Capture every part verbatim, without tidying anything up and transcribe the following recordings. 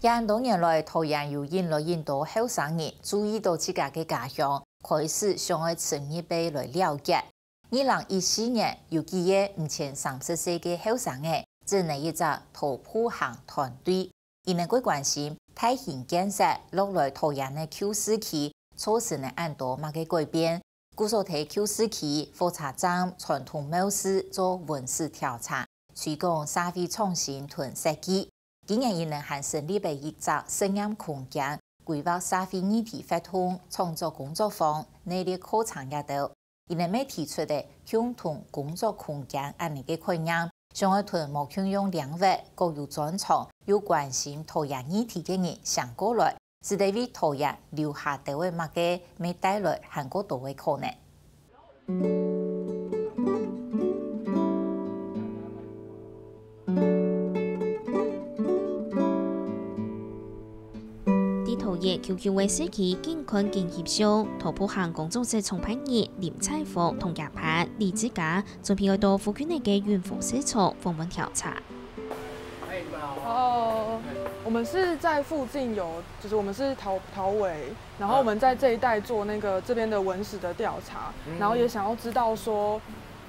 這恁多年來，桃園有引來引多後生人注意到自家个家鄉，開始想愛深入个來了解。二零一四年，有幾個毋曾三十歲个後生仔，整了一隻徒步行團隊。佢等過關心大型建設落來桃園个舊市區，造成了恁多麼个改變。故所在舊市區火車站傳統廟寺做文史調查，推廣社會創新同設計。 今年佢等還成立了一隻實驗空間，規劃社會議題活動、創作工作坊、內力課程這兜。佢等乜提出了共同工作空間恁呢个概念，想愛同無共樣領域、各有專長、又關心桃園議題个人相過來，使得為桃園留下兜仔麼个，乜帶來還過多个可能。 在桃園舊舊个市區緊看緊翕相，徒步行工作室創辦人林彩鳳同佢伴李志嘉準備愛到附近个運貨市場訪問調查。哦，我們是在附近有，就是我們是桃桃園，然後我們在這一帶做那個這邊的文史的調查，然後也想要知道說，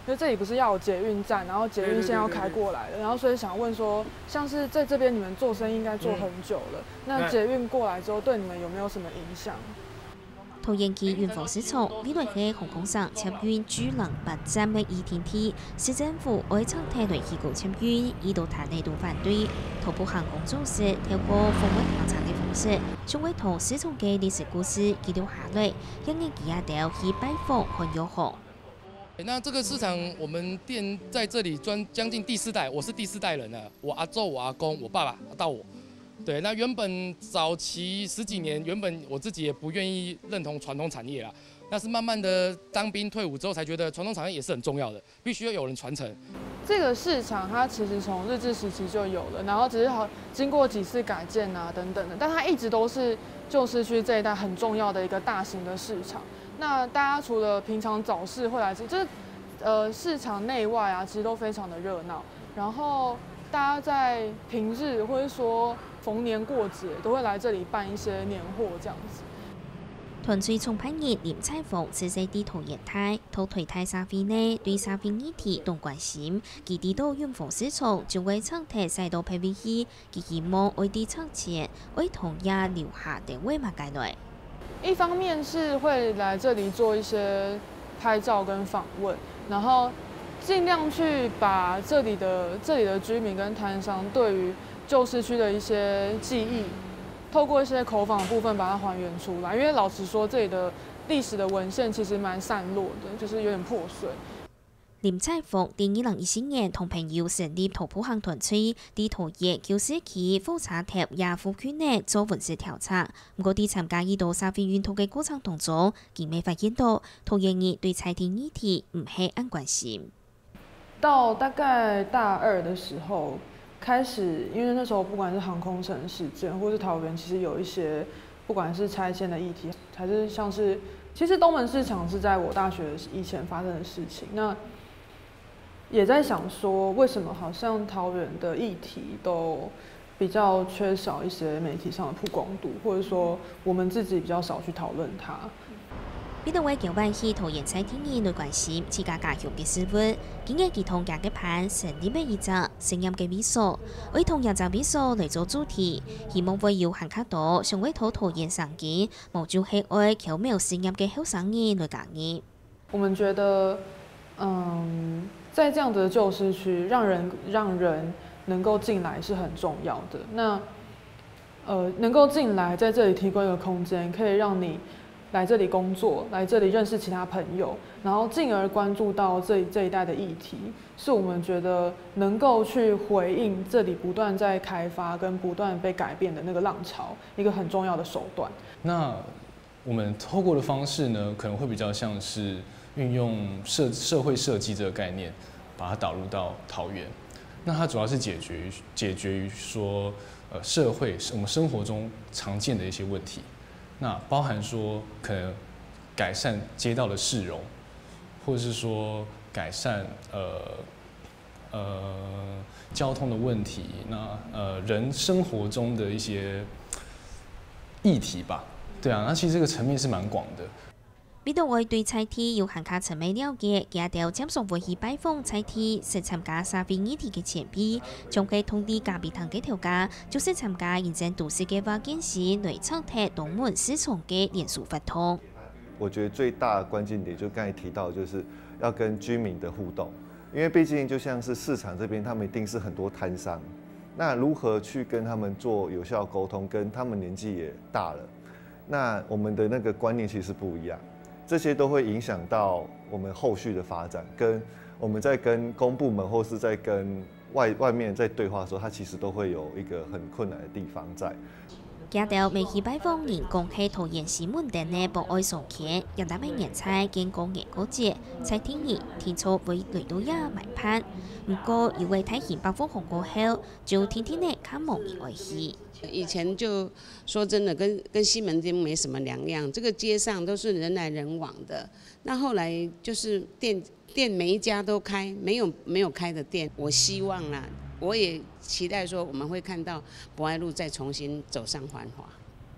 因為這裡不是要有捷運站，然後捷運線要開過來了，然後所以想問說，像是在這邊你們做生意應該做很久了，那捷運過來之後對你們有沒有什麼影響？ 桃園區運貨市場，未來係香港城捷運G零八站个預定地，市政府愛拆忒來起高捷運，已多攤仔都反對。徒步行工作室透過訪問調查个方式，將會同市場个歷史故事記錄下來，也係佢兜去拜訪還有好。那這個市場，我們店在這裡專將近第四代，我是第四代人了，我阿祖、我阿公、我爸爸到我。 對，那原本早期十幾年，原本我自己也不願意認同傳統產業啦，那是慢慢的當兵退伍之後才覺得傳統產業也是很重要的，必須要有人傳承。這個市場它其實從日治時期就有了，然後只是好經過幾次改建啊等等的，但它一直都是舊市區這一帶很重要的一個大型的市場。那大家除了平常早市會來吃，就是呃市場內外啊，其實都非常的熱鬧。然後大家在平日或者說逢年過節都會來這裡辦一些年貨這樣子。團隊創辦人林彩鳳自細在桃園大，在台大社會內對社會議題當關心，佢知道運貨市場就會拆忒徙到別位去，佢希望愛在拆前，愛同佢留下兜仔麼个來。一方面是會來這裡做一些拍照跟訪問，然後盡量去把這裡的這裡的居民跟攤商對於舊市區的一些記憶，透過一些口訪的部分把它還原出來。因為老實說，這裡的歷史的文獻其實蠻散落的，就是有點破碎。林彩鳳在二零一四年同朋友成立徒步行團隊，在桃園舊市區火車站這附近仔做文史調查。毋過在參加已多社會運動个過程當中，佢乜發現到，桃園人對在地議題毋係恁關心。 到大概大二的時候開始，因為那時候不管是航空城事件，或是桃園，其實有一些不管是拆遷的議題，還是像是，其實東門市場是在我大學以前發生的事情。那也在想說，為什麼好像桃園的議題都比較缺少一些媒體上的曝光度，或者說我們自己比較少去討論它。彼得會交換去桃園在地人來關心自家家鄉个事務，今日佢同佢个伴成立了一隻實驗个位所，愛同這隻位所來做主題，希望會有還較多想愛在桃園生根，無就係愛巧妙實驗个後生人來加入。我們覺得，嗯，在這樣的舊市區，讓人讓人能夠進來是很重要的。那呃，能夠進來，在這裡提供一個空間，可以讓你來這裡工作，來這裡認識其他朋友，然後進而關注到這這一帶的議題，是我們覺得能夠去回應這裡不斷在開發跟不斷被改變的那個浪潮，一個很重要的手段。那我們透過的方式呢，可能會比較像是運用社社會設計這個概念，把它導入到桃園。那它主要是解決解決於說，呃，社會我們生活中常見的一些問題，那包含說可能改善街道的市容，或者是說改善呃呃，交通的问题，那呃人生活中的一些议题吧。对啊，那其实这个层面是蛮广的。為著愛對在地有還較深个了解，佢兜接受會去拜訪在地，識參加社會議題个前輩，像係同在咖啡廳个頭家，就識參加認證都市計畫建議來拆忒東門市場个連鎖活動。我觉得最大的关键点就刚才提到，就是要跟居民的互动，因为毕竟就像是市场这边，他们一定是很多摊商，那如何去跟他们做有效沟通？跟他们年纪也大了，那我们的那个观念其实是不一样，这些都会影响到我们后续的发展，跟我们在跟公部门或是在跟外外面在对话的时候，它其实都会有一个很困难的地方在。佢兜每去拜訪人講係桃園西門町个博愛商圈，也搭个年菜見過年過節，在地人定著會來到這買飯。毋過，因為大型百貨紅過後，就定定仔較無人愛去。以前就说真的跟跟西门町没什么两样，这个街上都是人来人往的。那后来就是店店每一家都开，没有没有开的店。我希望啦，我也期待说我们会看到博爱路再重新走上繁华。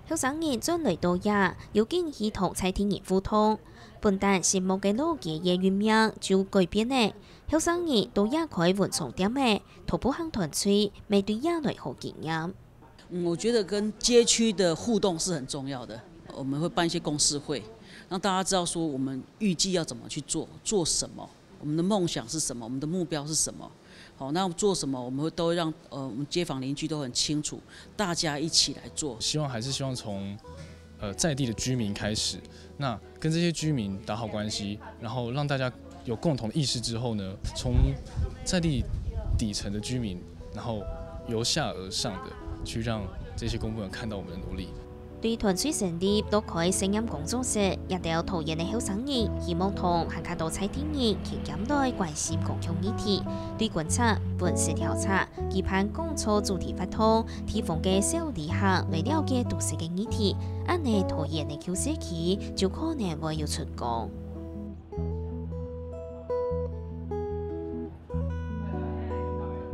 後生人轉來到這，有緊去同在地人互動，本旦寂寞个老街个運命就改變了。後生人到這開文創店仔，徒步行團隊，乜對這來好經驗。嗯，我觉得跟街区的互动是很重要的。我们会办一些公示会，让大家知道说我们预计要怎么去做，做什么，我们的梦想是什么，我们的目标是什么。好，那做什么我们会都会让呃我们街坊邻居都很清楚，大家一起来做。希望还是希望从呃在地的居民开始，那跟这些居民打好关系，然后让大家有共同的意识之后呢，从在地底层的居民，然后由下而上的去让这些公部门看到我们的努力。對團隊成立到開實驗工作室，這兜桃園个後生人希望同還較多在地人去兼來關心公共議題，對觀察、文史調查、舉辦講座主題活動、地方个小旅行來了解都市个議題，恁仔桃園个舊社區就可能會有春光。